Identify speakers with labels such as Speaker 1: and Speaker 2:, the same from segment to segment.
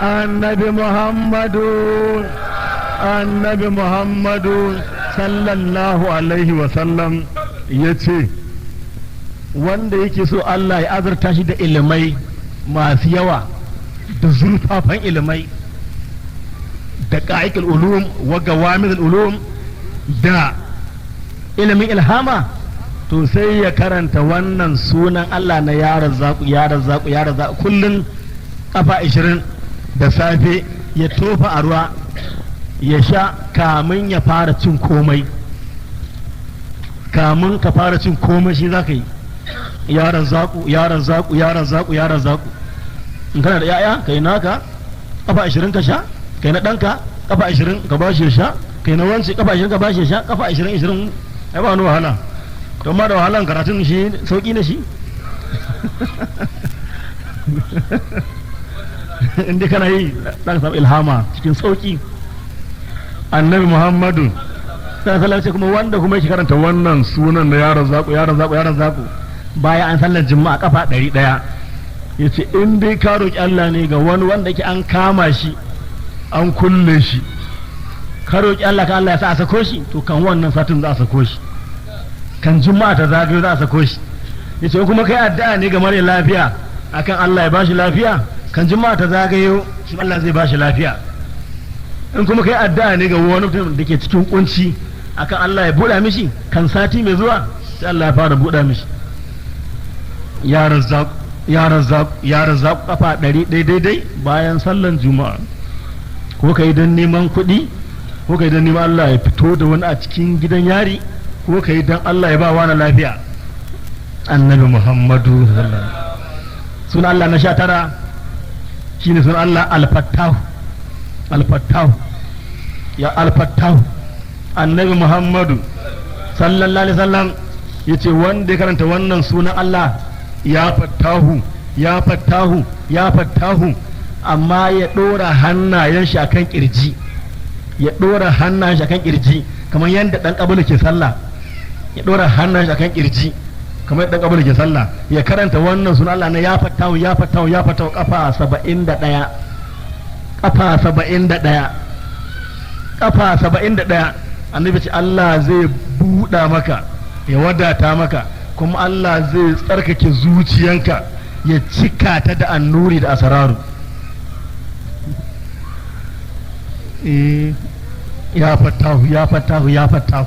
Speaker 1: Annabi Muhammadu, Annabi Muhammadu sallallahu alaihi wasallam ya ce, wanda yake so Allah ya azurta shi da ilimai masu yawa da zurfafan ilimai da ƙa'iƙul ulum wa gawamizul ulum da ilimin ilhama, to sai ya karanta wannan sunan Allah na ya Razzaku, ya Razzaku, ya Razzaku kullun kafa 20 da safe, ya tofa a ruwa ya sha kamun ya fara cin komai. Kamun ka fara cin komai shi zaka yi ya Razzaku, ya Razzaku, ya Razzaku, ya Razzaku. In kana da yaya, kai naka kafa 20 ka sha, kai na ɗanka kafa 20 ka bashi ya sha, kai na wance kafa 20 ka bashi ya sha, kafa 20 20, ai ba wani wahala. Don ma da wahalan karatun shi sauki ne shi. Inda kana yi za ka samu ilhama cikin sauki. Annabi Muhammadu sallallahu alaihi, kuma wanda kuma yake karanta wannan sunan na yaron zaku, yaron zaku, yaron zaku bayan an sallar Juma'a kafa 100, yace in dai ka roki Allah ne ga wani wanda yake an kama shi an kulle shi, ka roki Allah ka Allah ya sa a sako shi, to kan wannan satin za a sako shi, kan Juma'a ta zagayo za a sako shi. Yace kuma kai addu'a ne ga mara lafiya akan Allah ya bashi lafiya, kan Juma'a ta zagayo shi Allah zai bashi lafiya. In kuma kai addu'a ne ga wani mutum da ke cikin kunci akan Allah ya buɗa mishi, kan sati mai zuwa sai Allah ya fara buɗa mishi. Ya Razzaq, ya Razzaq, ya Razzaq kafa 100 daidai bayan sallan Juma'a. Ko kai don neman kuɗi, ko kai don neman Allah ya fito da wani a cikin gidan yari, ko kai don Allah ya ba wani lafiya. Annabi Muhammadu sunan Allah na 19 shine sunan Allah Alfattahu, Alfattahu, ya Alfattahu. Annabi Muhammadu sallallahu alaihi wasallam yace wanda ya karanta wannan sunan Allah ya Fattahu, ya Fattahu, ya Fattahu, amma ya dora hannayen shi akan kirji, ya dora hannayen shi akan kirji kamar yadda dan kabulu ke sallah, ya dora hannayen shi akan kirji kamar dan kabulu ke sallah, ya karanta wannan sunan Allah na ya Fattahu, ya Fattahu, ya Fattahu kafa 71, kafa 71, kafa 71. Annabi ce Allah zai buɗa maka, ya wadata maka, kuma Allah zai tsarkake zuciyanka ya cika ta da annuri da asararu. Ya Fattahu, ya Fattahu, ya Fattahu,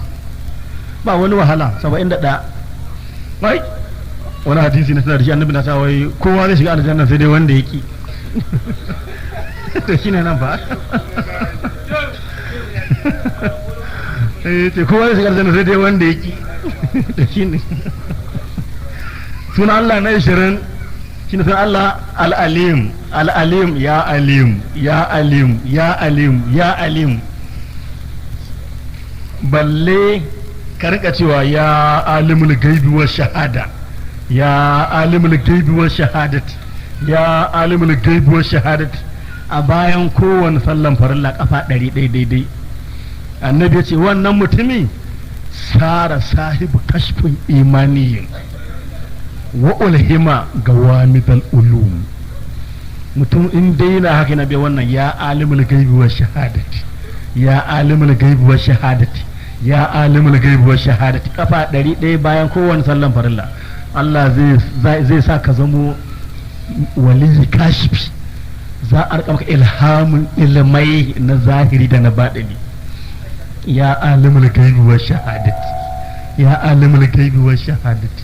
Speaker 1: ba wani wahala, 71. Wai wani hadisi na sanar da shi, annabi na sa wai kowa zai shiga aljanna sai dai wanda ya ki. To shine nan fa, eh, kowa zai shiga aljanna sai dai wanda ya ki. To shine sunan Allah na 20, shine sunan Allah Al-Alim, Al-Alim, ya Alim, ya Alim, ya Alim, ya Alim. Balle ka rika cewa ya alimul gaibi wa shahada, ya alimul gaibi wa shahadati, ya alimul gaibi wa shahadati a bayan kowane sallan farilla kafa 100 daidai. Annabi ya ce wannan mutumin sara sahibu kashfin imaniyin wa ulhima gawamidal ulum. Mutum in dai yana haka na bai wannan ya alimul gaibi wa shahadati, ya alimul gaibi wa shahadati, ya alimul gaibi wa shahadati kafa 100 bayan kowane sallan farilla, Allah zai sa ka zamo waliyi kashifi, za a rika maka ilhamin ilimai na zahiri da na baɗini. Ya alimul gaibi wa shahadati, ya alimul gaibi wa shahadati.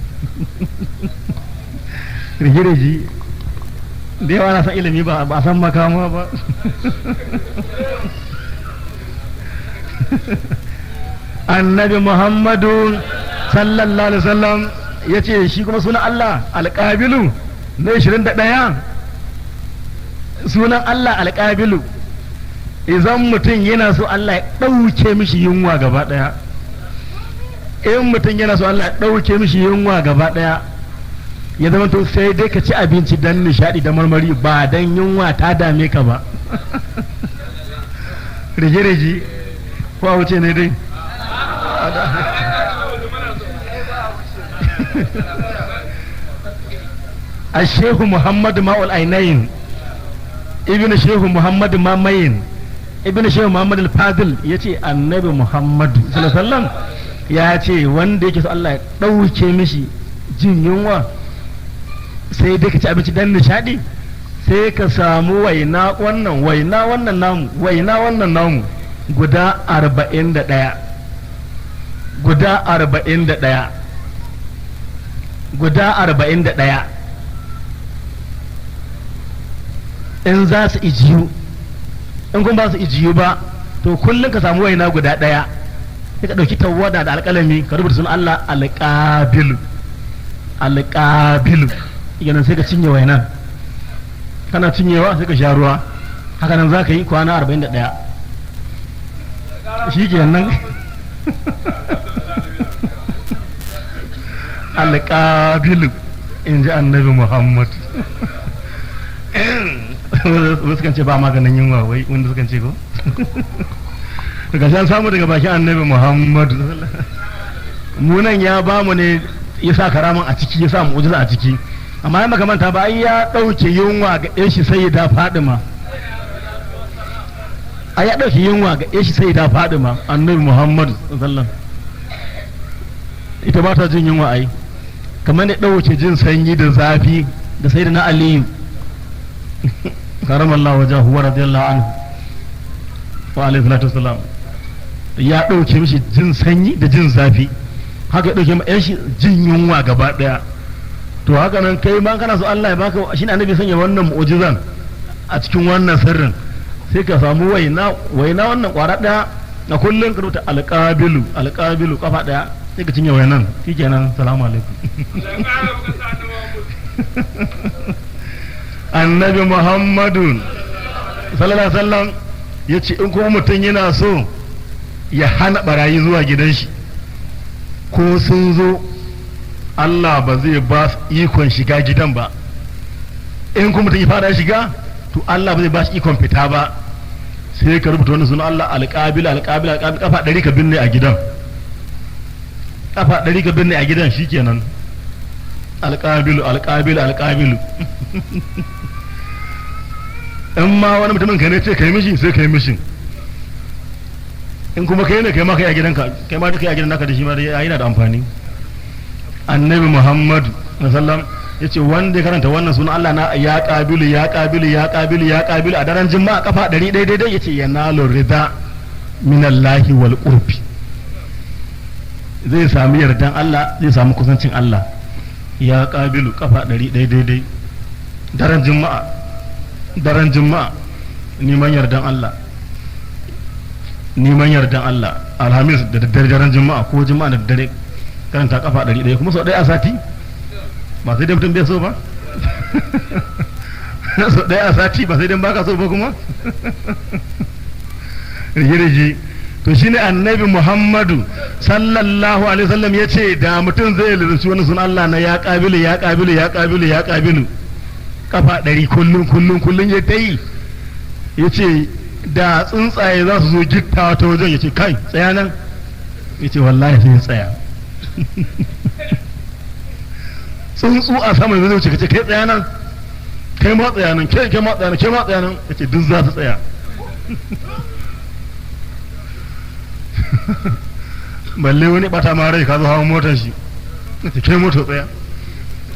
Speaker 1: Rige-rige da yawa na san ilimi ba a san makama ba. Annabi Muhammadu sallallahu alaihi wasallam ya ce shi kuma sunan Allah Alƙabilu na 21, sunan Allah Alƙabilu. Idan mutum yana so Allah ya ɗauke mishi yunwa gaba ɗaya, in mutum yana so Allah ya ɗauke mishi yunwa gaba ɗaya, ya zama to sai dai ka ci abinci don nishaɗi da marmari ba don yunwa ta dame ka ba. Rige-rige ko a wuce ne dai. A Shehu Muhammadu Ma'ul Ainayin Ibn Shehu Muhammad Mamayin Ibn Shehu Muhammad Al-Fadil ya ce Annabi Muhammadu sallallahu alaihi wasallam ya ce wanda yake so Allah ya ɗauke mishi jin yunwa, sai dai ka ci abinci dan nishadi, sai ka samu waina wannan, waina wannan namu, waina wannan namu guda 41, guda 41, guda 41. In za su ijiyu, in kuma ba su ijiyu ba, to kullum ka samu waina guda ɗaya, sai ka ɗauki tawada da alƙalami ka rubuta sunan Allah alƙabilu, alƙabilu. Yanan sai ka cinye wainan, kana cinyewa sai ka sha ruwa. Haka nan za ka yi kwana 41. Shi kenan alƙabilu, in ji Annabi Muhammad. Wasu kan ce ba maganin yunwa, wai wanda sukan ce ko daga shan samu daga bakin Annabi Muhammad. Munan ya ba mu ne, ya sa karaman a ciki, ya sa mu'jiza a ciki. Amma ya makamanta ba, ai ya ɗauke yunwa ga ɗan sai da Fadima, ai ya ɗauke yunwa ga ɗan sai da Fadima. Annabi Muhammad sallallahu, ita ba ta jin yunwa, ai kamar ne ɗauke jin sanyi da zafi da sai da na Aliyu karamallahu wajahu wa radiyallahu anhu wa alaihi salatu wassalam, ya ɗauke mishi jin sanyi da jin zafi, haka ya ɗauke ma shi jin yunwa gaba ɗaya. To haka nan kai ma kana so Allah ya baka, shine Annabi sanya wannan mu'jizan a cikin wannan sirrin, sai ka samu waina, waina wannan kwara ɗaya na kullun ka rubuta alqabilu, alqabilu kafa ɗaya, sai ka cinye wainan, shikenan. Salamu alaikum. Annabi Muhammadu sallallahu alaihi wasallam ya ce in kuma mutum yana so ya hana barayi zuwa gidan shi, ko sun zo Allah ba zai ba su ikon shiga gidan ba. In kuma mutum ya fara shiga, to Allah ba zai ba shi ikon fita ba. Sai ka rubuta wani sunan Allah alƙabil, alƙabil, alƙabil kafa 100 ka binne a gidan, kafa 100 ka binne a gidan, shikenan. Alƙabilu, alƙabilu, alƙabilu. In ma wani mutumin ka ne ce ka yi mishi, sai ka yi mishi. In kuma kai ne, kai ma kai a gidanka, kai ma kai a gidan naka da shi ma yana da amfani. Annabi Muhammadu sallam ya ce wanda ya karanta wannan sunan Allah na ya ƙabilu, ya ƙabilu, ya ƙabilu, ya ƙabilu a daren Juma'a kafa 100 daidai, ya ce yanalu rida minallahi wal qurbi, zai sami yardan Allah, zai sami kusancin Allah. Ya ƙabilu kafa 100 daidai daren Juma'a, daren Juma'a, neman yardan Allah, neman yardan Allah. Alhamis da daddare, daren Juma'a ko Juma'a da daddare, karanta kafa 100, kuma sau ɗaya a sati, ba sai dai mutum bai so ba. Sau ɗaya a sati, ba sai dai baka so ba kuma rige-rige. To shine Annabi Muhammadu sallallahu alaihi wasallam ya ce da mutum zai lalace wani sunan Allah na ya ƙabilu, ya ƙabilu, ya ƙabilu, ya ƙabilu kafa 100 kullum kullum kullum ya ta yi, ya ce da tsuntsaye za su zo gittawa ta wajen, ya ce kai tsaya nan, ya ce wallahi sai ya tsaya. Tsuntsu a sama zai wuce, ka ce kai tsaya nan, kai ma tsaya nan, kai ma tsaya nan, kai ma tsaya nan, ya ce duk za su tsaya. Balle wani bata ma rai, ka zo hawan motar shi, ya ce kai motar tsaya,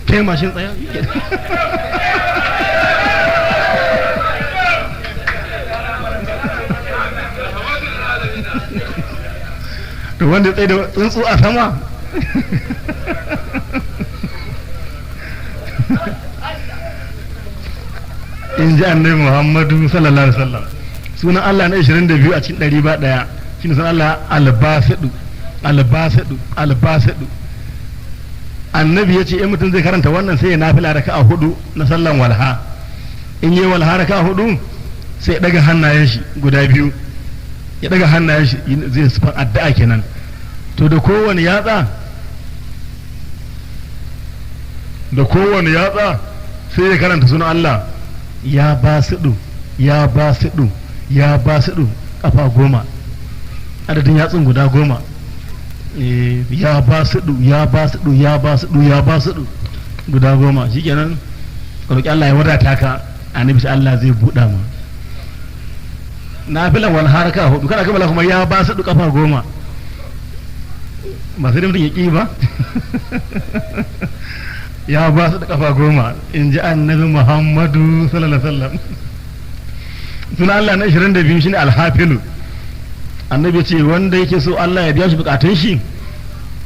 Speaker 1: kai mashin tsaya. To wanda tsaye da tsuntsu a sama, in ji Annabi Muhammadu sallallahu alaihi wasallam. Sunan Allah na 22 a cikin 100 ba ɗaya shine sunan Allah Albasidu, Albasidu, Albasidu. Annabi ya ce in mutum zai karanta wannan, sai ya nafila raka'a 4 na sallan walha. In yi walha raka'a 4, sai ya daga hannayen shi guda biyu, ya daga hannayen shi zai sifan addu'a kenan. To da kowane yatsa, da kowane yatsa sai ya karanta sunan Allah ya basidu, ya basidu, ya basidu kafa 10, adadin yatsun guda 10. Ya basidu, ya basidu, ya basidu, ya basidu guda 10, shikenan. Ka roki Allah ya wadata ka. Annabi sai Allah zai buɗa ma. Nafilan wal haraka 4 kana kammala kuma ya ba su kafa 10. Ba sai mutum ya ƙi ba. Ya ba su kafa 10 in ji Annabi Muhammadu sallallahu alaihi wasallam. Sunan Allah na 22 shine Alhafilu. Annabi ce wanda yake so Allah ya biya shi bukatun shi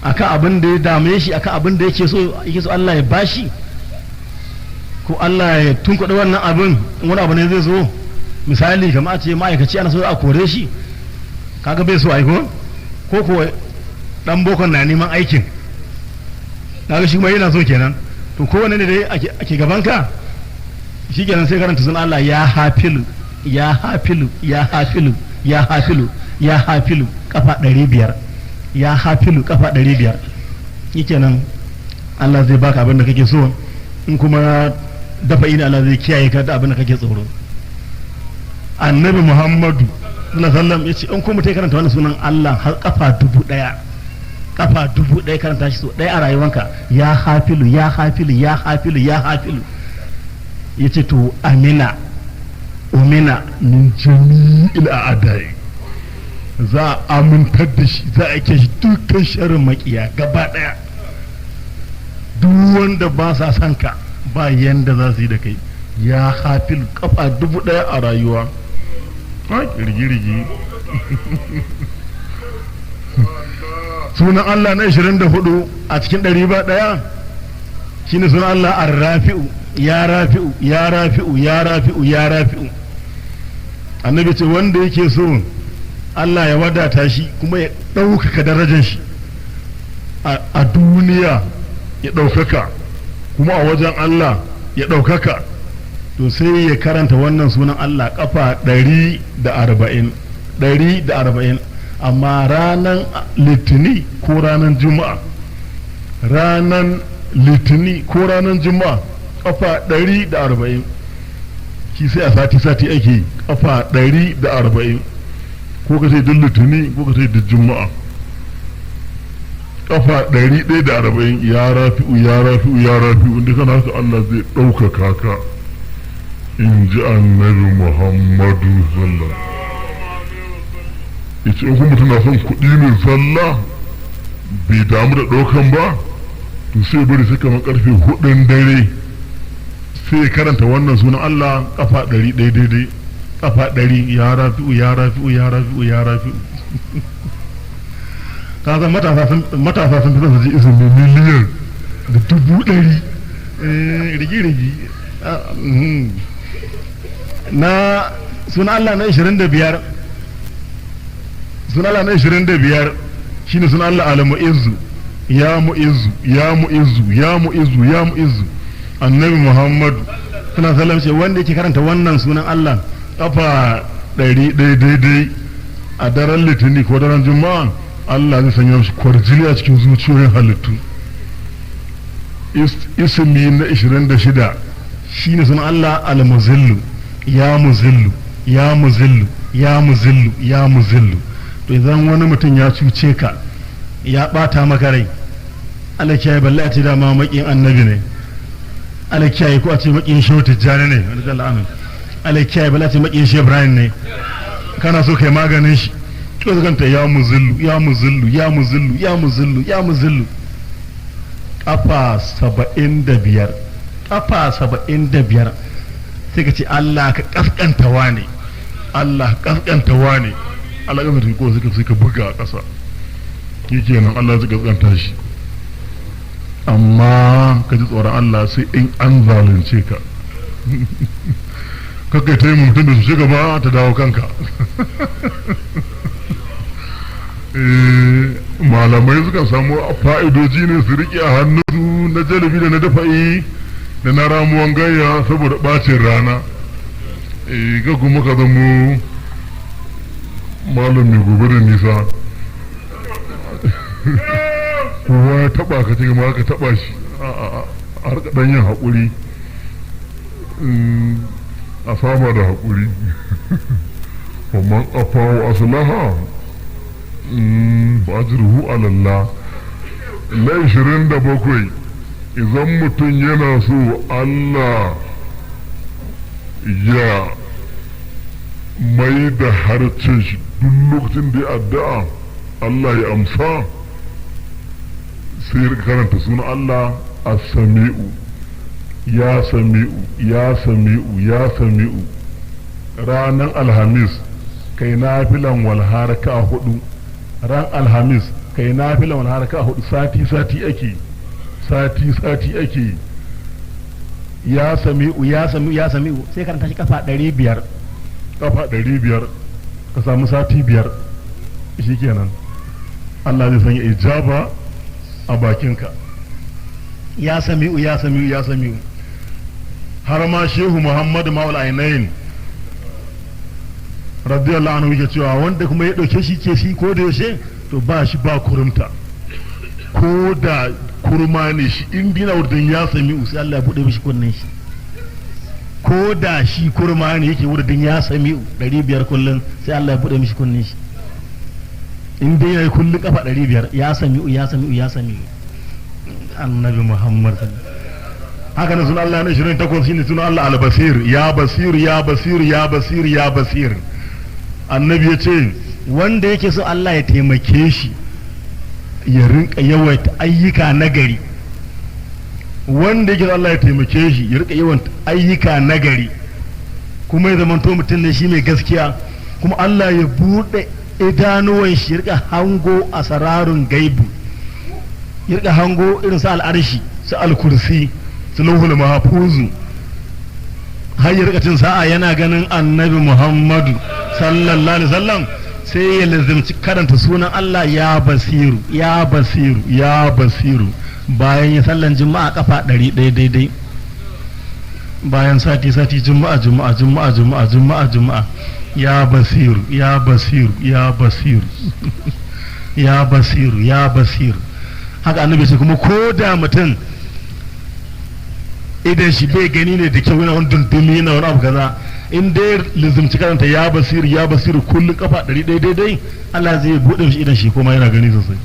Speaker 1: akan abin da ya dame shi, akan abin da yake so Allah ya bashi, ko Allah ya tunkuɗe wannan abin, wani abu ne zai zo. Misali kamar a ce ma'aikaci ana so a kore shi, kaga bai so aiko, ko kuwa dan bokon na neman aikin, kaga shi kuma yana so kenan. To kowane ne dai ake gaban ka, shi kenan sai karanta sunan Allah ya hafilu, ya hafilu, ya hafilu, ya hafilu, ya hafilu kafa 500, ya hafilu kafa 500. Shi kenan Allah zai baka abin da kake so. In kuma dafa ina, Allah zai kiyaye ka da abin da kake tsoro. Annabi Muhammadu sallallahu alaihi wasallam yace in kuma mutai karanta wannan sunan Allah har kafa 1000, kafa 1000 karanta shi so ɗaya a rayuwanka, ya hafilu, ya hafilu, ya hafilu, ya hafilu, yace to amina umina
Speaker 2: min jami'il a'dai, za a amintar da shi, za a ke shi dukkan sharrin makiya gaba daya.
Speaker 1: Duk wanda ba sa son ka ba yanda za su yi da kai. Ya hafilu kafa 1000 a rayuwa.
Speaker 2: Rigirigi. Sunan Allah na 24 a cikin 101
Speaker 1: shine sunan Allah Ar-Rafi'u, ya Rafi'u, ya Rafi'u, ya Rafi'u, ya Rafi'u. Annabi ce wanda yake so Allah ya wadata shi kuma ya ɗaukaka darajar shi
Speaker 2: a duniya, ya ɗaukaka kuma a wajen Allah ya ɗaukaka,
Speaker 1: to sai ya karanta wannan sunan Allah kafa 140, 140, amma ranar
Speaker 2: Litini ko ranar Juma'a, ranar Litini ko ranar Juma'a kafa 140. Shi sai a sati sati ake yi kafa 140, ko ka sai duk Litini ko ka sai duk Juma'a kafa 140, ya Rafi'u, ya Rafi'u, ya Rafi'u. Inda kana haka Allah zai ɗaukaka ka, in ji Annabi Muhammadu sallallahu. Yace in kuma tana son kuɗi mai zalla bai damu da ɗaukan ba, to sai bari sai kamar karfe 4 dare
Speaker 1: sai karanta wannan sunan Allah kafa 100 daidai, kafa 100, ya Rafi'u, ya Rafi'u, ya Rafi'u, ya Rafi'u. Ka san matasa sun fi son su ji izini miliyan da 100,000, rigi-rigi. Na sunan Allah na 25,
Speaker 2: sunan Allah na 25 shine sunan Allah Al-Mu'izzu, ya Mu'izzu, ya Mu'izzu, ya Mu'izzu, ya Mu'izzu. Annabi Muhammadu
Speaker 1: sallallahu alaihi wasallam ce wanda yake karanta wannan sunan Allah
Speaker 2: kafa 100 daidai a daren Litini ko daren Juma'a, Allah zai sanya shi kwarjini a cikin zuciyoyin halittu. Ismi na 26
Speaker 1: shine sunan Allah Al-Muzillu, ya Muzillu, ya Muzillu, ya Muzillu, ya Muzillu. To idan wani mutum ya cuce ka, ya bata maka rai, Allah kiyaye, balle a ce dama makin Annabi ne, Allah kiyaye, ko a ce makin Shehu Tijjani ne, radiyallahu anhu, Allah kiyaye, balle a ce makin Shehu Ibrahim ne,
Speaker 2: kana so kai maganin shi, to kanta ya Muzillu, ya Muzillu, ya Muzillu, ya Muzillu, ya Muzillu,
Speaker 1: kafa 75, kafa 75, sai ka ce Allah ka kaskanta wane,
Speaker 2: Allah kaskanta wane, Allah kaskanta ko sai ka buga a ƙasa, yake nan Allah zai kaskanta shi. Amma ka ji tsoron Allah sai in an zalunce ka, kakai ta yi mutum da su shiga ba ta dawo kanka. Malamai sukan samu fa'idoji ne su riƙe a hannunsu na jalabi da na dafa'i da na ramuwan gayya saboda ɓacin rana. Ga kuma ka zamo malam mai gobe da nisa, kowa ya taɓa ka ce ma ka taɓa shi, a harka ɗan yin haƙuri, a saba da haƙuri. Wannan afawo aslaha ba ajruhu ala Allah. Na 27, idan mutum yana so Allah
Speaker 3: Ya mai da harcen shi duk lokacin da ya addu'a Allah ya amsa, sai ya karanta sunan Allah as-sami'u, ya sami'u, ya sami'u, ya sami'u. Ranar Alhamis kai nafilan walha raka'a 4. Ran Alhamis kai nafilan walha raka'a 4. Sati sati ake, sati sati ake. Ya sami'u, ya sami'u, ya sami'u, sai karanta shi kafa 500, kafa 500, ka samu sati 5, shikenan Allah zai sanya ijaba a bakinka. Ya sami'u, ya sami'u, ya sami'u. Har ma Shehu Muhammadu Ma'ul Ainain radiyallahu anhu yake cewa wanda kuma ya dauke shi ke shi ko da yaushe, to ba shi ba kurumta, ko da kurma ne shi, in dina wurin ya sami'u, sai Allah ya bude mishi kunnen shi. Ko da shi kurma ne yake wurin ya sami'u 500 kullun, sai Allah ya bude mishi kunnen shi. In dai yayi kullun kafa 500, ya sami'u, ya sami'u, ya sami'u. Annabi Muhammad. Haka nan sunan Allah na 28 shine sunan Allah al-Basir, ya Basir, ya Basir, ya Basir, ya Basir. Annabi ya ce wanda yake so Allah ya taimake shi ya rinka yawaita ayyuka nagari, wanda yake so Allah ya taimake shi ya rinka yawaita ayyuka nagari, kuma ya zamanto mutum ne shi mai gaskiya, kuma Allah ya buɗe idanuwan shi ya rinka hango a sararin gaibu, ya rinka hango irin su al'arshi, su al-kursi, su lauhul mahfuzu, har ya rika cin sa'a yana ganin Annabi Muhammadu sallallahu alaihi wasallam, sai ya lazimci karanta sunan Allah ya Basiru, ya Basiru, ya Basiru, bayan ya sallan Juma'a kafa 100 daidai, bayan sati sati, Juma'a Juma'a, Juma'a Juma'a, Juma'a Juma'a, ya Basiru, ya Basiru, ya Basiru, ya Basiru, ya Basiru. Haka Annabi sai kuma ko da mutum idan shi bai gani ne da kyau, yana wani dundumi, yana wani abu kaza, in dai lizimci karanta ya Basiru, ya Basiru kullum kafa 100 daidai, Allah zai buɗe mishi idan shi kuma yana gani sosai.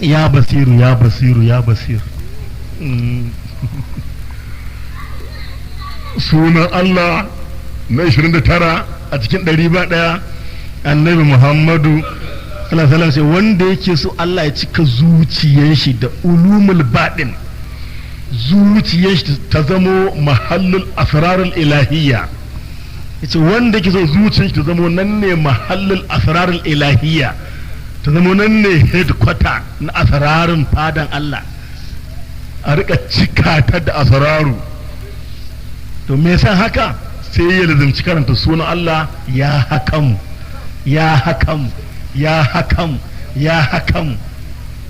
Speaker 3: Ya Basiru, ya Basiru, ya Basiru. Sunan Allah na 29 a cikin 101, Annabi Muhammadu sallallahu alaihi wasallam, wanda yake so Allah ya cika zuciyar shi da ulumul baɗin, zuciyar shi ta zamo mahallul asrarul ilahiyya, yace wanda yake so zuciyar shi ta zamo nan ne mahallul asrarul ilahiyya, ta zamo nan ne headquarter na asrarin fadan Allah, a rika cika ta da asraru, to me yasa haka? Sai ya lazimci karanta sunan Allah ya Hakamu, ya Hakamu, ya Hakamu, ya Hakamu,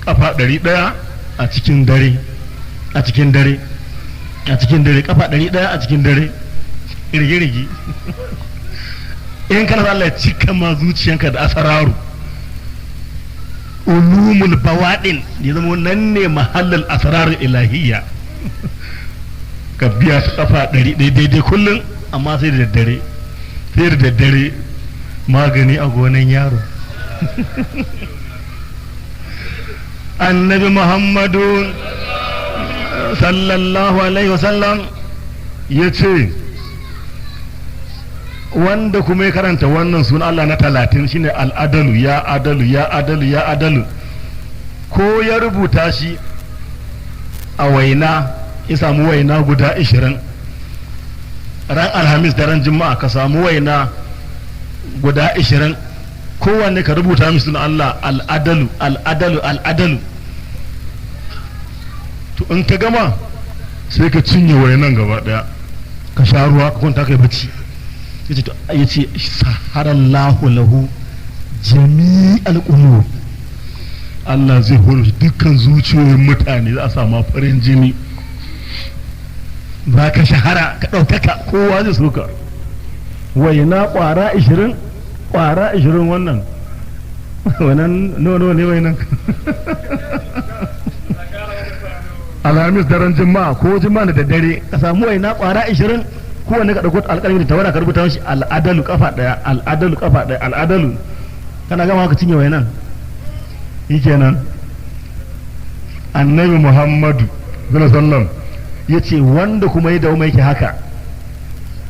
Speaker 3: kafa 100 a cikin dare, a cikin dare, a cikin dare, kafa 100 a cikin dare, rige-rige. In kana Allah ya cika ma zuciyanka da asararu ulumul bawaɗin, ya zama nan ne mahallal asrarar ilahiyya, ka biya su kafa 100 daidai kullum, amma sai da daddare, sai da daddare, magani a gonan yaro. Annabi Muhammadu sallallahu alaihi wasallam ya ce wanda kuma ya karanta wannan sunan Allah na 30 shine al'adalu, ya Adalu, ya Adalu, ya Adalu, ko ya rubuta shi a waina, ya samu waina guda 20 ran Alhamis da ran Juma'a, ka samu waina guda 20, kowanne ka rubuta mishi sunan Allah al'adalu, al'adalu, al'adalu. To in ka gama sai ka cinye wainan gaba daya, ka sha ruwa, ka kwanta kai bacci. Yace saharallahu lahu jami'al qulub, Allah zai hore dukkan zuciyoyin mutane, za a samu farin jini, za ka shahara, ka ɗaukaka, kowa zai soka. Waina ƙwara 20, ƙwara 20, wannan wannan nono ne wainan. Alhamis daren Juma'a ko Juma'a da daddare ka samu waina ƙwara 20, kowanne ka ɗauko alƙalmi da tawada ka rubuta shi al'adalu kafa ɗaya, al'adalu kafa ɗaya, al'adalu. Kana gama ka cinye wainan, shikenan. Annabi Muhammadu sallallahu alaihi wasallam ya ce wanda kuma ya dawo mai yake haka,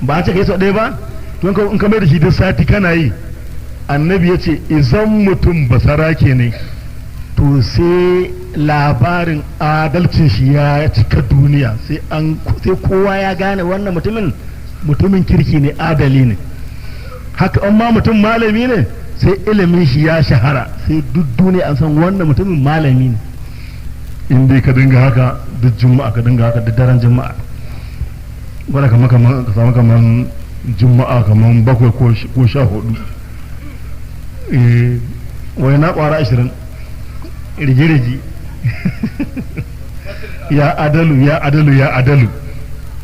Speaker 1: Ba a ce kai sau ɗaya ba, to in ka mai da shi duk sati kana yi, annabi ya ce izan mutum basarake ne to sai labarin adalcin shi ya cika duniya, sai kowa ya gane wannan mutumin mutumin kirki ne, adali ne. Haka an ma mutum malami ne, sai ilimin shi ya shahara, sai duk duniya an san wannan mutumin malami ne. In dai ka dinga haka duk juma'a, ka dinga haka duk daren juma'a, gwada kamar ka samu kamar juma'a kamar 7 ko 14, wai na kwara 20 rige-rige ya adalu ya adalu ya adalu.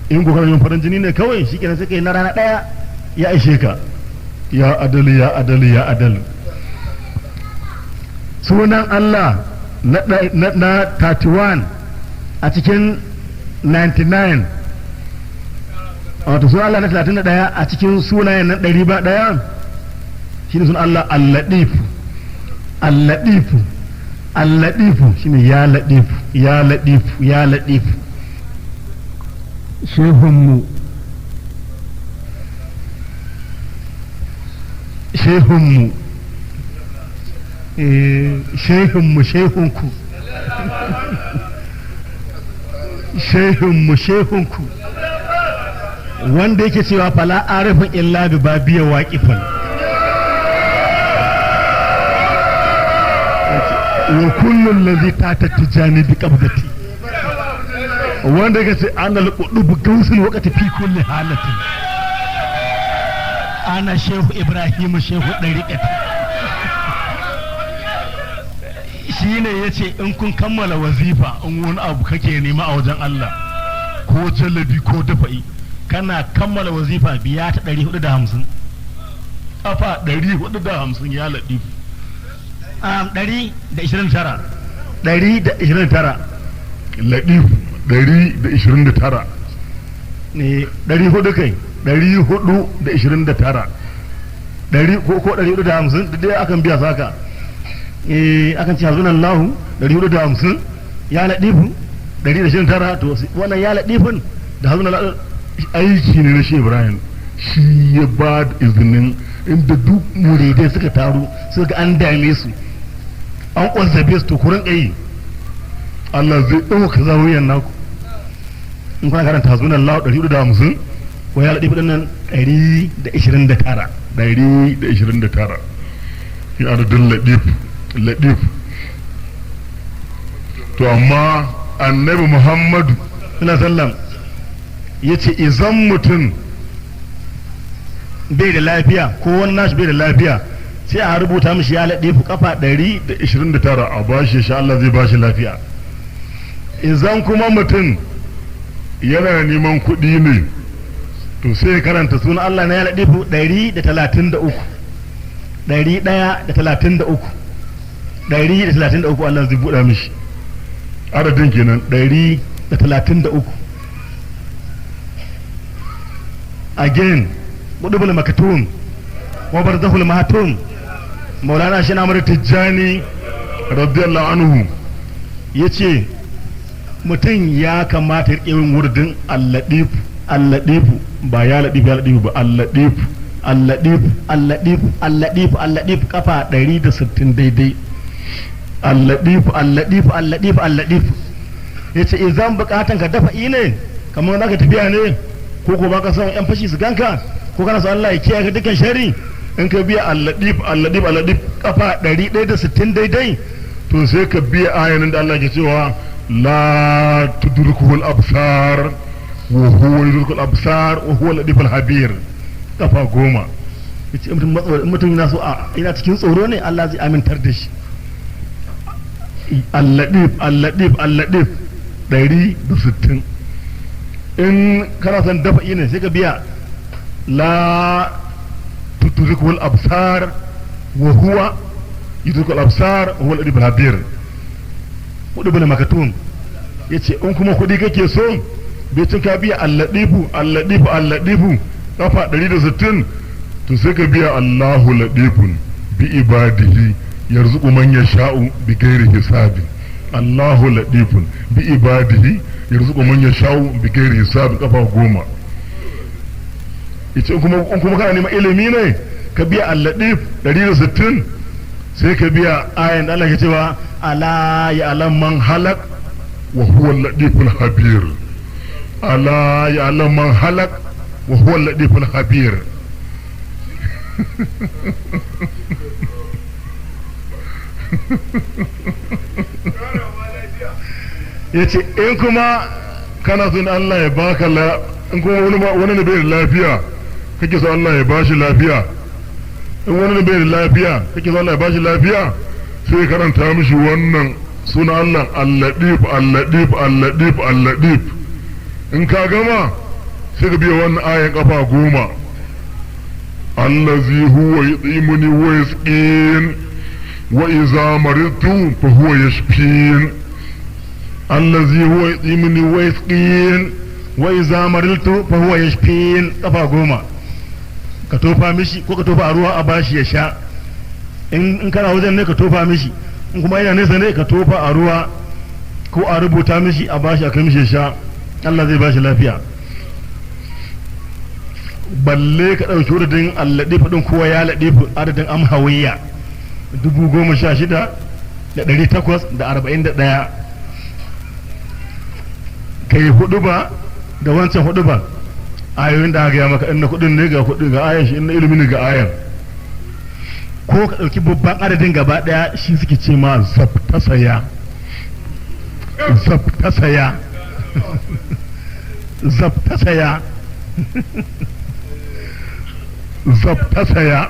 Speaker 1: In ko kana yin farin jini ne kawai shi kenan sai kai na rana daya ya ishe ka. Ya adalu ya adalu ya adalu. Sunan Allah na 31 a cikin 99, wato sunan Allah na 31 a cikin sunayen na 101 shine sunan Allah Al-Latif. Al-Latif Al-Latif shine ya Latif ya Latif ya Latif. Shehunmu shehunmu shehunmu shehunku shehunmu shehunku wanda yake cewa fala arifin illa bi babiya waqifan wa kullu allazi tata tijani bi qabdati, wanda yake ce ana al-qudubu gausul waqti fi kulli halatin, ana shehu ibrahim shehu dariqati. Shine yace in kun kammala wazifa, in wani abu kake nema a wajen Allah ko jalabi ko dafa'i, kana kammala wazifa biya ta 450, kafa 450 ya laɗi 129 129
Speaker 2: laɗi 129
Speaker 1: ne 400 kai 429 ɗari ko 450 duk dai akan biya saka. Akan ce hazunan lahu 450 ya laɗifu 129. To wannan ya laɗifin da hazunan lahu
Speaker 2: aiki ne na shi Ibrahim, shi ya ba da izinin
Speaker 1: inda duk muridai suka taru suka an dame su an ƙwazzabe su, to ku rinƙa yi, Allah zai ɗauka zawiyan naku. In kuna karanta hazunan lahu 450 ko ya laɗifu ɗin nan 129
Speaker 2: 129 shi adadin laɗif laɗif. To amma annabi Muhammadu
Speaker 1: sallallahu ya ce izan mutum bai da lafiya ko wani nashi bai da lafiya, sai a rubuta mishi ya laɗe kafa
Speaker 2: 129 a bashi sha Allah zai bashi lafiya. Izan kuma mutum yana neman kuɗi ne,
Speaker 1: to sai ya karanta sunan Allah na ya laɗe 133 133 133 Allah zai buɗa mishi
Speaker 2: adadin kenan
Speaker 1: 133. Again qudubul maktum wa barzakhul mahatum, Maulana shi na Ahmad Tijjani
Speaker 2: radiyallahu anhu
Speaker 1: yace mutum ya kamata ya yin wurdin alladif alladifu, ba ya ladif ya ladif ba, alladif alladif alladif alladif alladif kafa 160 daidai, alladif alladif alladif alladif. Yace idan bukatan ka dafa ne kamar zaka tafiya ne ko ko baka son yan fashi su ganka ko kana son Allah ya kiyaye ka dukkan shari, in ka biya alladif alladif alladif kafa 160 daidai,
Speaker 2: to sai ka biya ayanin da Allah ke cewa la tudrikuhul absar wa huwa yudrikul absar wa huwa al-latiful habir,
Speaker 1: kafa 10. Yace in mutum yana so a ina cikin tsoro ne Allah zai amintar da shi. Alladif alladif alladif 160. In kana son dafa ne sai ka biya la
Speaker 2: tudrikul absar wa huwa yudrikul absar wa huwa al-latiful habir.
Speaker 1: Hudu bin makatum yace in kuma kudi kake so
Speaker 2: bai cin ka biya alladifu alladifu alladifu kafa 160, to sai ka biya Allahu ladifun bi ibadihi yarzuqu man yasha'u bi ghairi hisabin. Allahu ladifun bi ibadihi yarzuqu man yasha'u bi ghairi hisabin kafa 10. Ita in kuma kana neman ilimi ne ka biya alladif 160, sai ka biya ayan da Allah ke cewa ala ya alam man halak wa huwa al-latiful habir, ala ya alam man halak wa huwa al-latiful habir. Yace in kuma kana son Allah ya baka in kuma wani ne bai da lafiya kake so Allah ya bashi lafiya, in wani ne bai da lafiya kake so Allah ya bashi lafiya, sai karanta mishi wannan suna Allah Al-Latif Al-Latif Al-Latif Al-Latif. In ka gama sai ka biya wannan ayan kafa 10, allazi huwa yut'imuni wa yasqin wa idza maridtu fa huwa yashfin, allazi huwa yut'imuni wa yasqin
Speaker 3: wa idza maridtu fa huwa yashfin, kafa 10 ka tofa mishi ko ka tofa a ruwa a bashi ya sha. In kana wajen ne ka tofa mishi, in kuma yana nesa ne ka tofa a ruwa ko a rubuta mishi a bashi a kai mishi ya sha, Allah zai bashi lafiya. Balle ka ɗauki wuridin allaɗifu ɗin kowa ya laɗifu adadin amhawiyya 16,841, kai hudu ba da wancan hudu ba ayoyin da aka gaya maka, in na kudin ne ga kudin ga ayan shi, in na ilimi ne ga ayan, ko ka ɗauki babban adadin gaba ɗaya, shi suke ce ma zabtasaya zabtasaya zabtasaya zabtasaya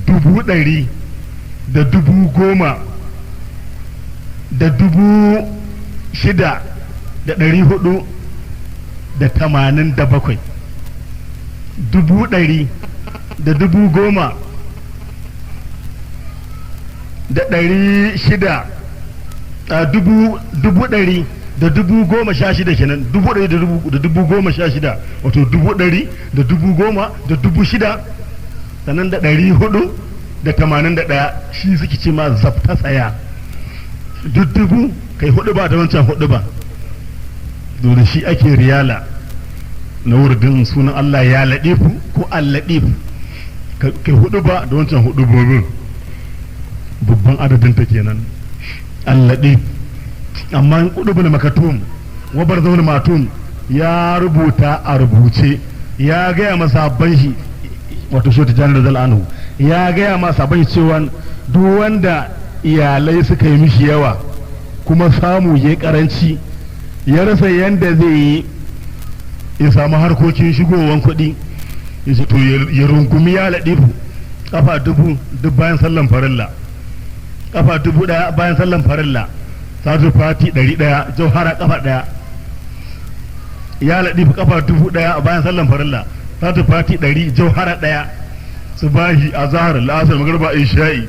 Speaker 3: 110,000 6,487, 110,000 600, 116,000 kenan, 116,000, wato 110,600, sannan da 481, shi suke ce ma zabta tsaya duk dubu kai hudu ba da wancan hudu ba. Dole shi ake riyala na wurdin sunan Allah ya laɗifu ko allaɗifu, kai hudu ba da wancan hudu bobin, babban adadin ta kenan allaɗif. Amma kudu bin makatum wa barzawul matum ya rubuta a rubuce, ya gaya masa ban shi, wato shi ta janar da anhu ya gaya masa ban shi cewa duk wanda iyalai suka yi mishi yawa kuma samu ya karanci, ya rasa yanda zai yi ya samu harkokin shigowan kuɗi, ya ce to ya rungumi ya laɗifu kafa 1000 duk bayan sallan farilla, kafa 1000 bayan sallan farilla, sadu fati 100, jauhara kafa 1, ya laɗifu kafa 1000 bayan sallan farilla, sadu fati 100, jauhara 1,
Speaker 2: subahi azhar la'asar magriba isha'i,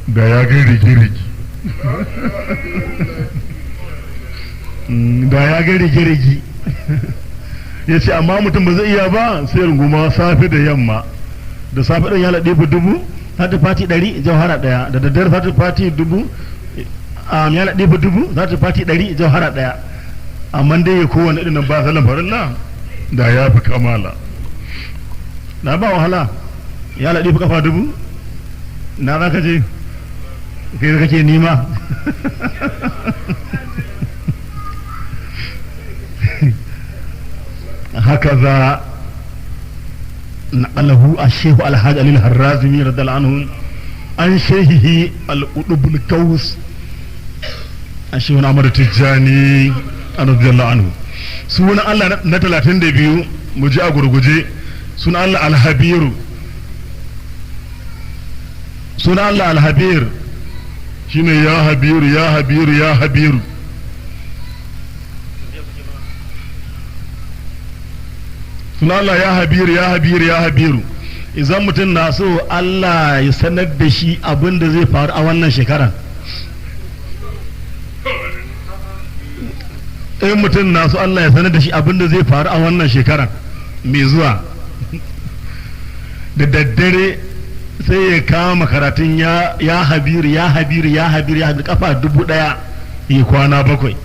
Speaker 2: da ya ga rigi-rigi
Speaker 3: da ya ga rigi-rigi.
Speaker 2: Ya ce amma mutum ba zai iya ba sai runguma safe da yamma, da safe ɗin ya laɗifu 1000,
Speaker 3: sadu fati 100, jauhara 1, da daddare sadu fati 1000, ya laɗifu 1000, sadu fati 100, jauhara 1.
Speaker 2: Amma dai ya kowane irin ba sallan farilla da ya fi kamala,
Speaker 3: na ba wahala. Ya laɗifu kafa 1000, na za ka je kai da kake nima. Haka za نقله الشيخ الحاج علي الهرازمي رضي الله عنه عن شيخه القطب الكوس الشيخ عمر التجاني رضي الله عنه.
Speaker 2: سنة الله na 32 mu ji a gurguje, suna Allah alhabiru, suna Allah alhabir shine ya habiru ya habiru ya habiru. Suna Allah ya habiru ya habiru ya habiru.
Speaker 3: Idan mutum na so Allah ya sanar da shi abin da zai faru a wannan shekaran, in mutum na so Allah ya sanar da shi abin da zai faru a wannan shekaran mai zuwa, da daddare sai ya kama karatun ya habiru ya habiru ya habiru ya habiru kafa 1000 ya kwana 7.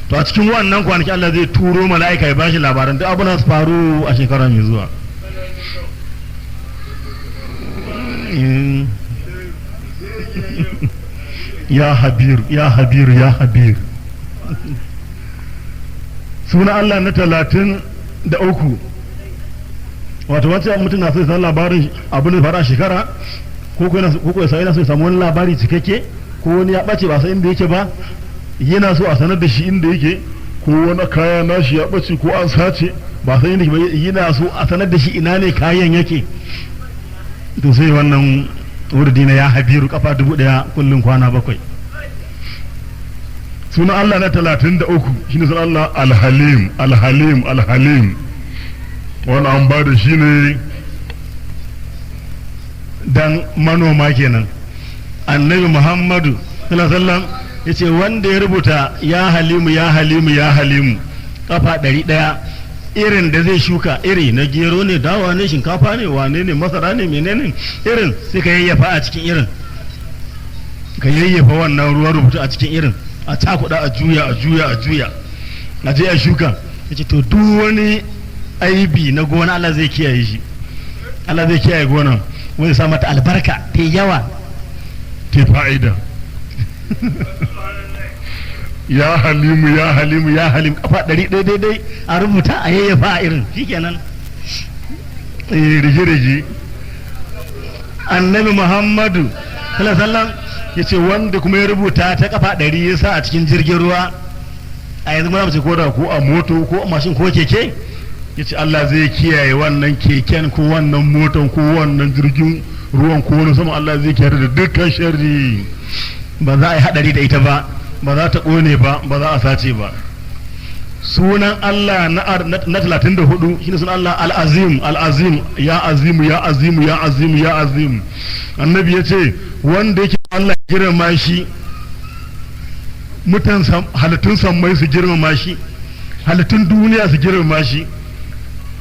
Speaker 3: To a cikin wannan kwanaki Allah zai turo mala'ika ya bashi labaran duk abin da su faru a shekara mai zuwa. Ya habiru, ya habiru, ya habiru. Suna Allah na 33, wato wancan mutum na so ya san labarin abin da faru a shekara, ko ko yana so ya samu wani labari cikakke, ko wani ya ɓace ba san inda yake ba, yana so a sanar da shi inda yake,
Speaker 2: ko wani kaya nashi ya ɓace ko an sace
Speaker 3: ba san inda yake ba, yana so a sanar da shi ina ne kayan yake. To sai wannan wurdi na ya habiru kafa 1000 kullum kwana 7.
Speaker 2: Sunan Allah na 33 shine sunan Allah Alhalim, Alhalim, Alhalim. Wani an ba da shi ne
Speaker 3: dan manoma kenan. Annabi Muhammadu sallallahu alaihi wasallam yace wanda ya rubuta ya halimu, ya halimu, ya halimu kafa 100, irin da zai shuka, iri na gero ne, dawa ne, shinkafa ne, wane ne, masara ne, menene irin, sai ka yayyafa a cikin irin, ka yayyafa wannan ruwan rubutu a cikin irin, a cakuɗa, a juya, a juya, a juya, a je a shuka. Yace to duk wani aibi na gona Allah zai kiyaye shi, Allah zai kiyaye gonan, wani sa mata albarka ta yawa,
Speaker 2: ta fa'ida. Ya halimu, ya halimu,
Speaker 3: ya halim kafa 100 daidai a rubuta a yayyafa a irin, shikenan.
Speaker 2: Rige-rige.
Speaker 3: Annabi Muhammadu sallallahu alaihi wasallam yace wanda kuma ya rubuta ta kafa 100 ya sa a cikin jirgin ruwa, a yanzu muna mace ko da ko a moto ko a mashin ko keke, yace Allah zai kiyaye wannan keken ko wannan motan ko wannan jirgin
Speaker 2: ruwan ko wani sama, Allah zai kiyaye da dukkan sharri,
Speaker 3: ba za a yi hadari da ita ba, ba za ta ƙone ba, ba za a sace ba. Sunan Allah na 34 shine sunan Allah Al-Azim, Al-Azim,
Speaker 2: ya azimu, ya azimu, ya azimu, ya azim. Annabi ya ce wanda yake Allah girma shi, mutan halittun sammai su girmama shi, halittun duniya su girmama shi,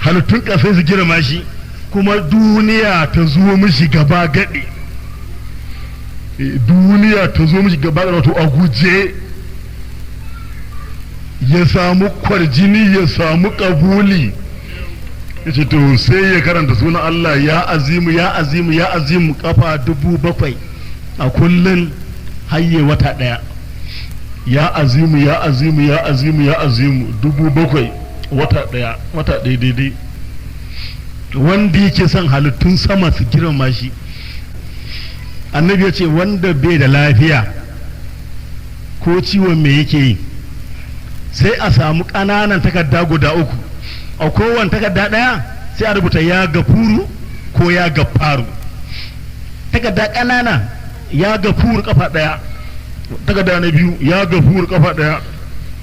Speaker 2: halittun ƙasai su girmama shi, kuma duniya ta zo mishi gaba gaɗi, duniya ta zo mishi gaba gaɗi, wato a guje ya samu kwarjini, ya samu ƙabuli. Ya ce to sai ya karanta sunan Allah ya azimu, ya azimu, ya azimu
Speaker 3: kafa 7000 a kullun hayye wata ɗaya.
Speaker 2: Ya azimu, ya azimu, ya azimu, ya azimu 7000 wata ɗaya, wata ɗaya daidai.
Speaker 3: Wanda yake son halittun sama su girmama shi, annabi ya ce wanda bai da lafiya ko ciwon me yake yi, sai a samu ƙananan takarda guda 3, a kowane takarda ɗaya sai a rubuta ya gafuru ko ya gafaru. Takarda ƙanana ya gafuru kafa ɗaya,
Speaker 2: takarda na biyu ya gafuru kafa ɗaya,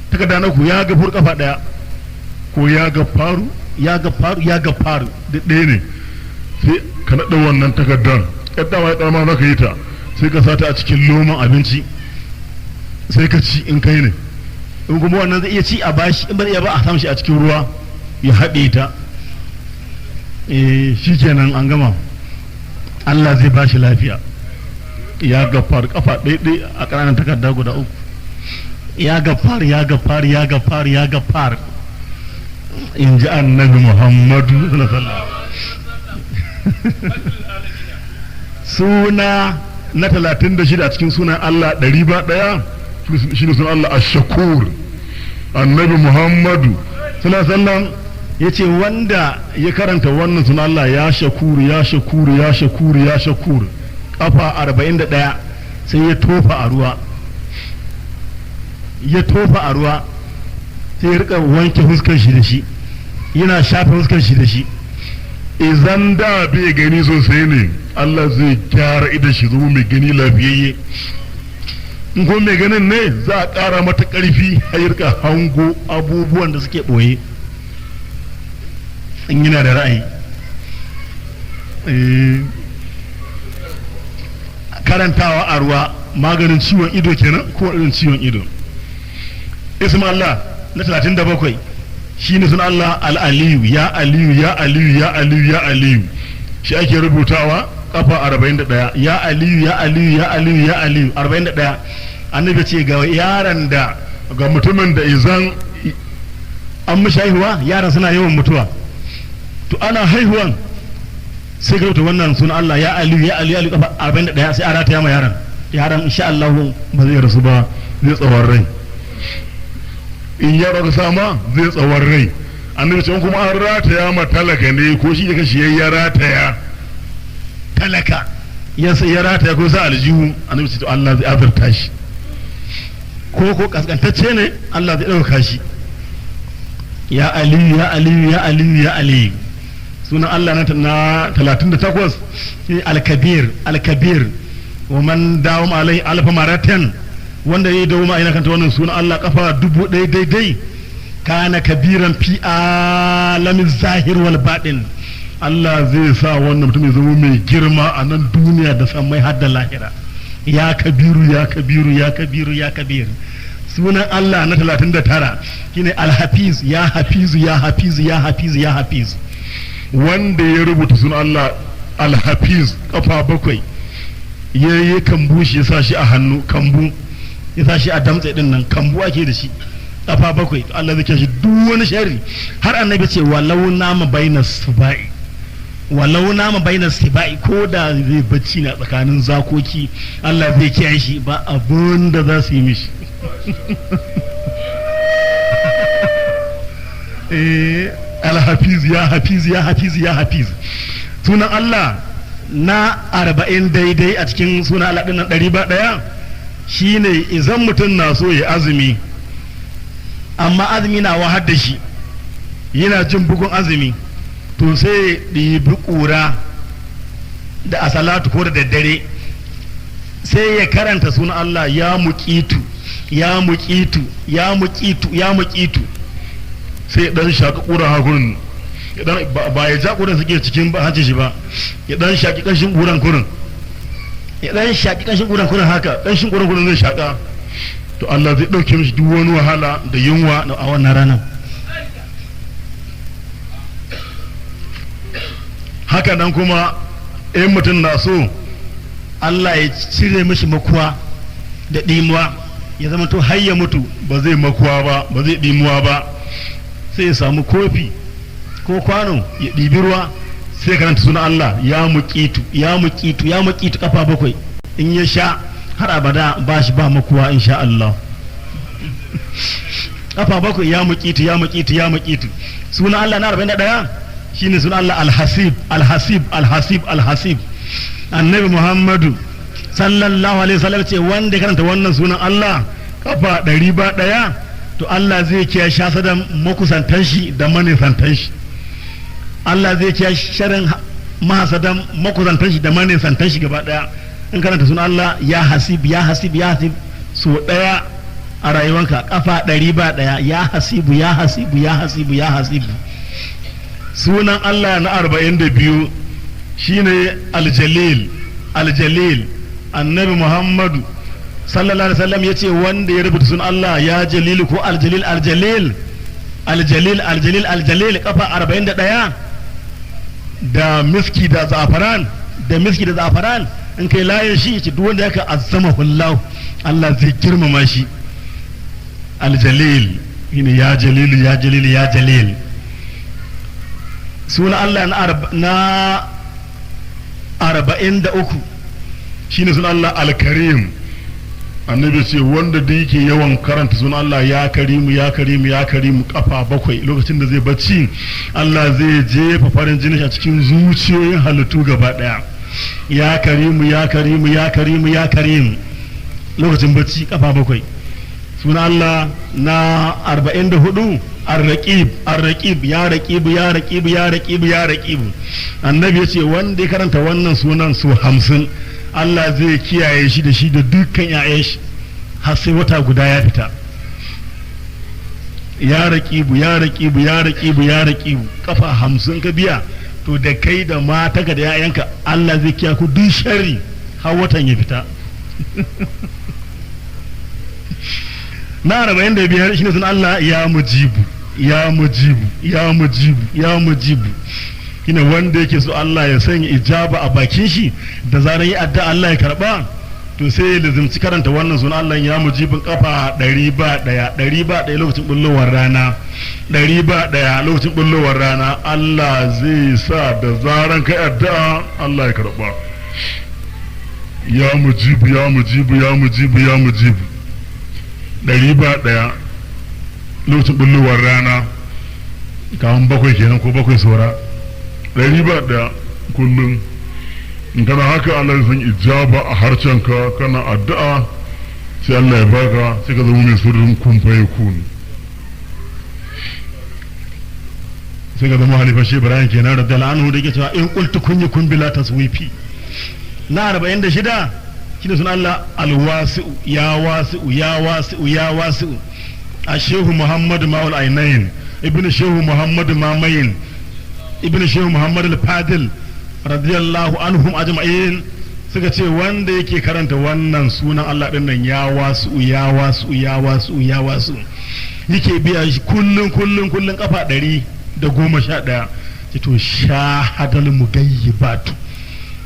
Speaker 2: takarda na uku ya gafuru kafa ɗaya, ko ya gafaru,
Speaker 3: ya gafaru, ya gafaru
Speaker 2: duk ɗaya ne. Sai ka naɗa wannan takardar, yadda ma ya ƙarama za ka yi ta, sai ka sata a cikin loman abinci sai ka ci in kai ne,
Speaker 3: in kuma wannan zai iya ci a bashi, in ba zai iya ba a samu shi a cikin ruwa ya haɗe ta. Shi kenan an gama, Allah zai bashi lafiya. Ya gafar kafa ɗaiɗai a ƙananan takarda guda 3, ya gafar, ya gafar, ya gafar, ya gafar, in ji annabi Muhammadu sallallahu alaihi wasallam.
Speaker 2: Suna na 36 a cikin sunan Allah 101 shi ne sunan Allah Ash-Shakur. Annabi Muhammadu sallallahu alaihi wasallam
Speaker 3: ya ce wanda
Speaker 2: ya karanta wannan sunan Allah ya Shakur, ya Shakur, ya Shakur, ya Shakur
Speaker 3: kafa 41, sai ya tofa a ruwa, ya tofa a ruwa, sai ya rika wanke fuskar shi da shi, yana shafe fuskar shi da shi.
Speaker 2: Idan da bai gani sosai ne, Allah zai gyara idan shi zama mai gani lafiyayye. In kuma mai ganin ne, za a ƙara mata ƙarfi a yi rika hango
Speaker 3: abubuwan da suke ɓoye in yana da ra'ayi. Karantawa a ruwa maganin ciwon ido kenan, ko irin ciwon ido. Isma Allah na 37 shine sunan Allah Al-Aliyu, ya Aliyu, ya Aliyu, ya Aliyu, ya Aliyu.
Speaker 2: Shi ake rubutawa
Speaker 3: kafa 41, ya Aliyu, ya Aliyu, ya Aliyu, ya Aliyu 41. Annabi ce ga yaran da
Speaker 2: ga mutumin da izan
Speaker 3: an mishi haihuwa, yaran suna yawan mutuwa, to ana haihuwan sai ka rubuta wannan sunan Allah ya Aliyu, ya Aliyu, ya Aliyu kafa 41, sai a rataya ma yaran.
Speaker 1: Yaron insha Allah
Speaker 2: ba zai rasu ba, zai tsawon rai. In yaro ka sama zai tsawon rai. Annabi ce kuma an rataya ma talaka ne ko shi da kashi ya rataya talaka ya sai ya rataya ko sa aljihu, annabi ce to Allah zai azurta shi,
Speaker 1: ko kaskantacce ne Allah zai ɗauka shi. Ya Aliyu, ya Aliyu, ya Aliyu, ya Aliyu. Sunan Allah na 38 shi Al-Kabir, Al-Kabir. Wa man dawama alai alfa maratan, wanda ya dawo ina kanta wannan sunan Allah kafa 1000 daidai, kana kabiran fi alamin zahir wal baɗin.
Speaker 2: Allah zai sa wannan mutum ya zama mai girma a nan duniya
Speaker 1: da sammai har da lahira. Ya Kabiru, ya Kabiru, ya Kabiru, ya Kabir. Sunan Allah na 39 shine Alhafiz, ya Hafizu, ya Hafizu, ya Hafizu, ya Hafiz.
Speaker 2: Wanda ya rubuta sunan Allah Alhafiz kafa 7, ya yi kambu shi ya sa shi a hannu, kambu
Speaker 1: ya sa shi a damtse din nan, kambu ake da shi kafa 7. Allah zai kiyaye shi duk wani sharri. Har annabi ce walau nama baina subai, walau nama baina sibai, ko da zai bacci na tsakanin zakoki, Allah zai kiyaye shi, ba abun da za su yi mishi.
Speaker 2: Alhafiz, ya Hafiz, ya Hafiz, ya Hafiz.
Speaker 1: Sunan Allah na 40 daidai a cikin sunan Allah ɗin nan 101 shine idan mutum na so ya azumi, amma azumi na wahar da shi, yana jin bugun azumi, to sai ɗibi ƙura da asalatu ko da daddare sai ya karanta sunan Allah ya Muƙitu, ya Muƙitu, ya Muƙitu, ya Muƙitu.
Speaker 2: Sai dan shaki ƙura hakurin, ba ya ja ƙuran suke cikin hancin shi ba, ya dan shaki ƙanshin ƙuran kurin,
Speaker 1: ya dan shaki ƙanshin ƙuran kurin haka,
Speaker 2: ƙanshin ƙuran kurin zai shaka, to Allah zai ɗauke mishi duk wani wahala da yunwa
Speaker 1: a wannan ranar.
Speaker 2: Haka nan kuma in mutum na so
Speaker 1: Allah ya cire mishi makuwa da ɗimuwa, ya zama to har ya mutu
Speaker 2: ba zai makuwa ba, ba zai ɗimuwa ba,
Speaker 1: sai ya samu kofi ko kwano ya ɗibi ruwa sai karanta sunan Allah ya Muƙitu, ya Muƙitu, ya Muƙitu kafa 7. In ya sha har abada ba shi ba makuwa insha Allah. Kafa 7, ya Muƙitu, ya Muƙitu, ya Muƙitu. Sunan Allah na 41 shine sunan Allah Alhasib, Alhasib, Alhasib, Alhasib. Annabi Muhammadu sallallahu alaihi wasallam ce wanda ya karanta wannan sunan Allah kafa 101, to Allah zai kiyaye shasadan makusantan shi da manisantan shi. Allah zai kiyaye sharin mahasadan makusantan shi da manisantan shi gaba daya. In karanta sunan Allah ya Hasib, ya Hasib, ya Hasib so daya a rayuwanka kafa 101, ya Hasibu, ya Hasibu, ya Hasibu, ya Hasibu.
Speaker 2: Sunan Allah na 42 shine Aljalil, Aljalil. Annabi Muhammadu
Speaker 1: sallallahu alaihi wasallam yace wanda ya rubuta sunan Allah ya Jalil ko Aljalil, Aljalil, Aljalil, Aljalil, Aljalil kafa 41
Speaker 2: da miski da za'afaran,
Speaker 1: da miski da za'afaran, in kai layin shi yace duk wanda yaka azzama hullahu, Allah zai girmama shi.
Speaker 2: Aljalil shine ya Jalil, ya Jalil, ya Jalil.
Speaker 1: Sunan Allah na 43
Speaker 2: shine sunan Allah Alkarim. Annabi ce wanda da yake yawan karanta sunan Allah ya Karimu, ya Karimu, ya Karimu kafa 7 lokacin da zai bacci, Allah zai jefa farin jini a cikin zuciyoyin halittu gaba daya.
Speaker 1: Ya Karimu, ya Karimu, ya Karimu, ya Karimu lokacin bacci kafa 7. Sunan Allah na 44 Ar-Raqib, Ar-Raqib, ya Raqib, ya Raqib, ya Raqib, ya Raqib.
Speaker 2: Annabi ya ce wanda ya karanta wannan sunan su 50, Allah zai kiyaye shi da shi da dukkan 'ya'yan shi
Speaker 1: har sai wata guda ya fita.
Speaker 2: Ya Raqibu, ya Raqibu, ya Raqibu, ya Raqibu kafa 50 ka biya, to da kai da matanka da 'ya'yanka Allah zai kiyaye ku duk sharri
Speaker 1: har watan ya fita.
Speaker 2: Na 45 shine sunan Allah ya Mujibu, ya Mujibu, ya Mujibu, ya Mujibu. Shine wanda yake so Allah ya sanya ijaba a bakin shi, da zarar yi addu'a Allah ya karba, to sai ya lazimci karanta wannan sunan Allah ya Mujibin kafa 101, 101 lokacin bullowar rana, 101 lokacin bullowar rana. Allah zai sa da zaran kai addu'a Allah ya karba. Ya Mujibu, ya Mujibu, ya Mujibu, ya Mujibu, 101 lokacin bullowar rana, kawun 7 kenan ko 7 saura, 101 kullum. In kana haka, Allah ya san ijaba a harcenka, kana addu'a sai Allah ya baka, sai ka zama mai sirrin kun fa yakun,
Speaker 3: Sai ka zama halifa shi Ibrahim kenan radiyallahu anhu da yake cewa in qultu kun yakun bila taswifi. Na 46 shine sunan Allah Alwasi'u, ya Wasi'u, ya Wasi'u, ya Wasi'u. A Shehu Muhammadu Ma'ul Ainain, ibnu Shehu Muhammadu Mamayin, ibnu Shehu Muhammadu Al-Fadil radiyallahu anhum ajma'in, suka ce wanda yake karanta wannan sunan Allah din nan, ya Wasi'u, ya Wasi'u, ya Wasi'u, ya Wasi'u, yake biya shi kullun kullun kullun kafa 111, ce to shahadal mugayyibatu,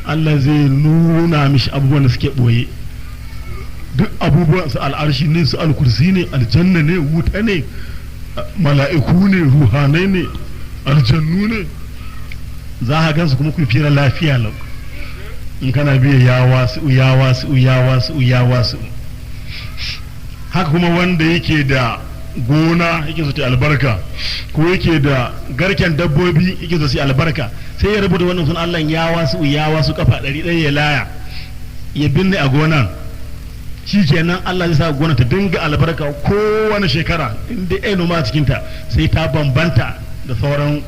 Speaker 3: Allah zai nuna mishi abubuwan da suke ɓoye, duk abubuwan su al'arshi ne, su alkursi ne, aljanna ne, wuta ne, mala'iku ne, ruhanai ne, aljannu ne, za a gansu kuma ku fira lafiya lau in kana biya ya Wasu, ya Wasu, ya Wasu, ya Wasu. Haka kuma wanda yake da gona yake so ta albarka, ko yake da garken dabbobi yake so su albarka, sai ya rubuta wannan sunan Allah ya Wasu, ya Wasu kafa 100, ya laya ya binne a gonan. Shi kenan, Allah zai sa gona ta dinga albarka kowane shekara, inda ya noma a cikinta sai ta bambanta da sauran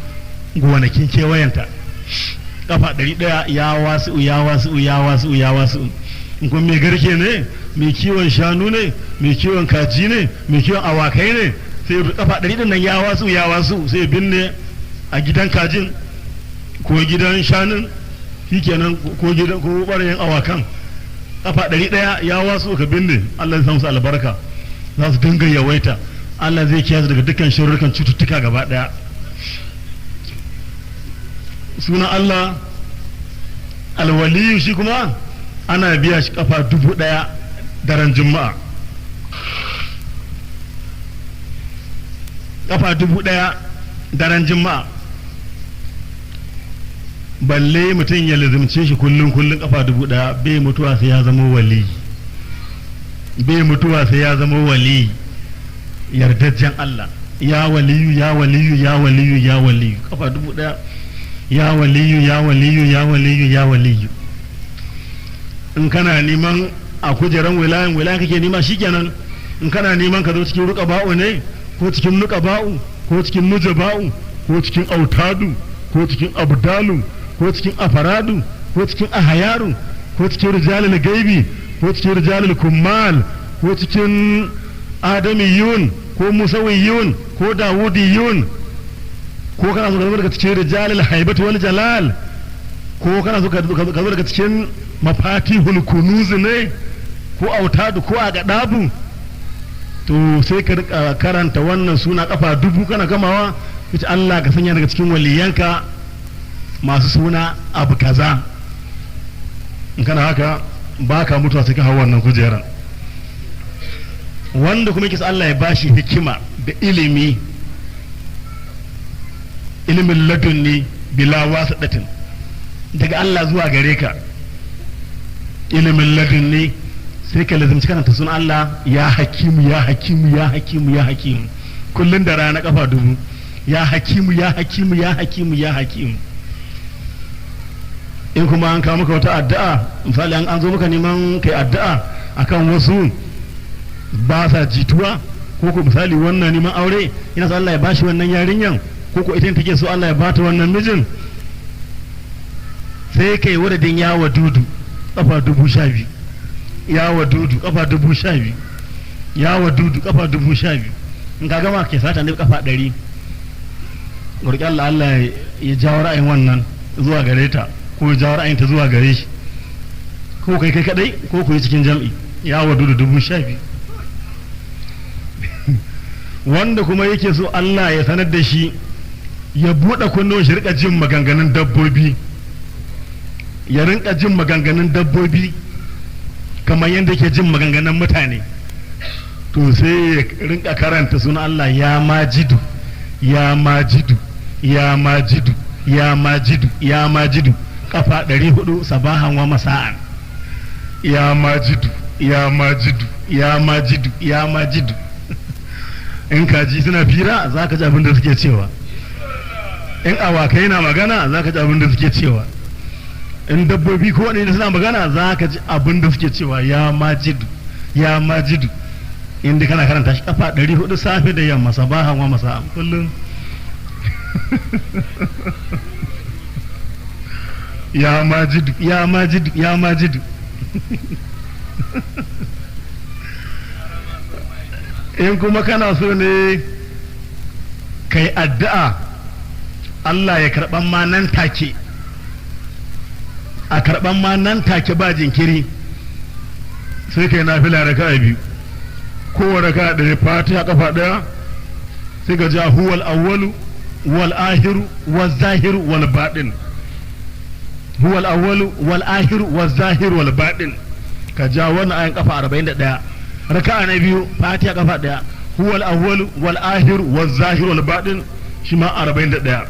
Speaker 3: gonakin kewayenta. Kafa 100, ya Wasu, ya Wasu, ya Wasu, ya Wasu. In kuma mai garke ne, mai kiwon shanu ne, mai kiwon kaji ne, mai kiwon awakai ne, sai kafa 100 din nan, ya Wasu, ya Wasu, sai binne a gidan kajin ko gidan shanun, shikenan, ko gidan ko ɓarayin awakan, kafa 100, ya Wasu, ka binne, Allah zai sa musu albarka, za su dinga yawaita. Allah zai kiyaye su daga dukkan sharrukan cututtuka gaba ɗaya. Sunan Allah Alwaliyu, shi kuma ana biya shi kafa 1000 daren Juma'a, kafa 1000 daren Juma'a. Balle mutum ya lizimce shi kullum kullum kafa 1000, bai mutuwa sai ya zama wali, bai mutuwa sai ya zama wali yardajjen Allah. Ya Waliyu, ya Waliyu, ya Waliyu, ya Waliyu, kafa 1000, ya Waliyu, ya Waliyu, ya Waliyu, ya Waliyu. In kana neman a kujeran wilayan wilayan kake nema, shikenan. In kana neman ka zo cikin ruka ba'u ne, ko cikin nuka ba'u, ko cikin nuja ba'u,
Speaker 2: ko cikin autadu, ko cikin abdalu,
Speaker 3: ko cikin afaradu, ko cikin ahayaru, ko cikin rijalul gaibi, ko cikin rijalul kummal, ko cikin adamiyun, ko musawiyun, ko dawudiyun, ko kana so ka zo daga cikin rijalul haibatu wal jalal, ko kana so ka zo daga cikin mafatihul kunuz ne, ko autadu, ko agadabu, to sai ka rika karanta wannan suna kafa 1000, kana gamawa kace Allah ka sanya daga cikin waliyanka masu suna abu kaza. In kana haka ba ka mutuwa sai ka hau wannan kujeran. Wanda kuma yake Allah ya bashi hikima da ilimi, ilimin ladunni bila wasadatin, daga Allah zuwa gare ka, ilimin ladunni, sai ka lazimci karanta sunan Allah ya Hakimu, ya Hakimu, ya Hakimu, ya Hakimu, kullun da rana kafa 1000, ya Hakimu, ya Hakimu, ya Hakimu, ya Hakimu. In kuma an kawo maka wata addu'a, misali an zo maka neman kai addu'a akan wasu ba sa jituwa, ko ko misali wannan neman aure ina so Allah ya bashi wannan yarinyan, ko ko ita take so Allah ya bata wannan mijin, sai kai wuridin ya Wadudu kafa 12,000, ya Wadudu kafa 12,000, ya Wadudu kafa 12,000. In ka gama ke sata ne kafa 100, roƙi Allah Allah ya jawo ra'ayin wannan zuwa gare ta, ko ya jawo ra'ayin ta zuwa gare shi, ko kai kai kadai, ko ku yi cikin jam'i, ya Wadudu 12,000. Wanda kuma yake so Allah ya sanar da shi, ya buɗe kunnuwan shi rika jin maganganun dabbobi, ya rinka jin maganganun dabbobi kamar yadda yake jin maganganun mutane, to sai ya rinka karanta sunan Allah ya Majidu, ya Majidu, ya Majidu, ya Majidu, ya Majidu, kafa 400 sabahan wa masa'an.
Speaker 2: Ya Majidu, ya Majidu, ya Majidu, ya Majidu. In kaji suna fira, za ka ji abin da suke cewa. In awakai na magana, za ka ji abin da suke cewa. In dabbobi ko waɗanda suna magana, za ka ji abin da suke cewa: ya Majidu, ya Majidu. Inda kana karanta shi kafa 400 safe da yamma, sabahan wa masa, kullum. Ya Majidu, ya Majidu, ya Majidu. In kuma kana so ne kai addu'a Allah ya karɓan ma nan take, a karɓan ma nan take ba jinkiri, sai kai nafila raka'a biyu, kowane raka'a ɗaya Fatiha kafa ɗaya, sai ka ja huwal awwalu wal ahiru wal zahiru wal baɗin, huwal awwalu wal ahiru wal zahiru wal baɗin. Ka ja wannan ayan kafa 41. Raka'a na biyu, Fatiha kafa ɗaya, huwal awwalu wal ahiru wal zahiru wal baɗin, shi ma 41.